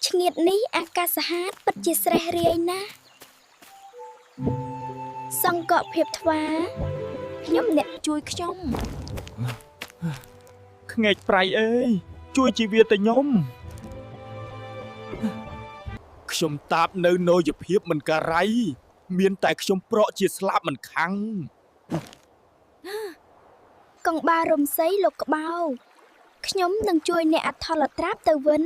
ឆ្ងៀតនេះអាកាសហាតពិតជាស្រេះរាយណាស់សង្កភាពថ្វាខ្ញុំអ្នក ជួយខ្ញុំ ខ្ងែកប្រៃអើយជួយជីវិតតែខ្ញុំខ្ញុំតាបនៅនយភាពមិនការៃមានតែខ្ញុំប្រក់ជាស្លាប់មិនខាំង កងបារំសីលោកក្បោខ្ញុំនឹងជួយអ្នកអថលត្រាប់ទៅវិញ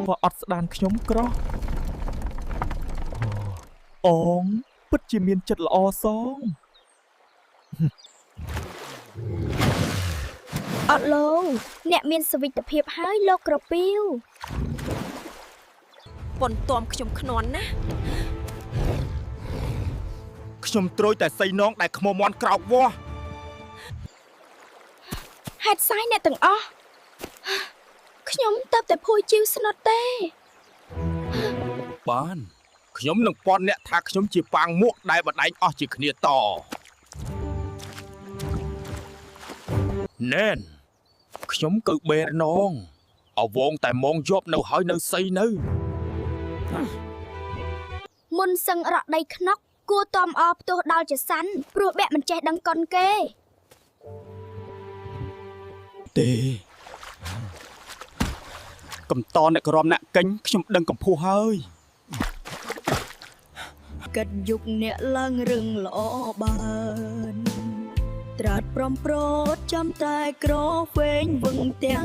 បើអត់ស្ដានខ្ញុំក្រោះអងពិតជាមានចិត្តល្អសង អត់លោកអ្នកមានសវិតភាពហើយលោកក្រពីវ ប៉ុនទាំខ្ញុំខ្នន់ណាស់ ខ្ញុំត្រួយតែសីនងដែលខ្មោមន់ក្រោកវាស់ ហេតុសាយអ្នកទាំងអស់ខ្ញុំទៅតែភួយជីវស្នុតទេ បានខ្ញុំនឹងពន់អ្នកថាខ្ញុំជាប៉ាងមួកដែលបដែងអស់ជាគ្នាតណែនខ្ញុំគឺបេរណងអវងតែមងយប់នៅហើយនៅសីនៅ មុនសឹងរក់ដីខ្នុកគួរតំអផ្ទោះដល់ជាសាន់ព្រោះបែកមិនចេះដឹងកុនគេ ទេកំតអ្នកក្រមអ្នកកេញខ្ញុំដឹងកំភោះហើយ កិតយុគអ្នកឡើងរឹងល្អបាន ត្រាត់ប្រំប្រតចាំតែក្រវែងវឹងទាំង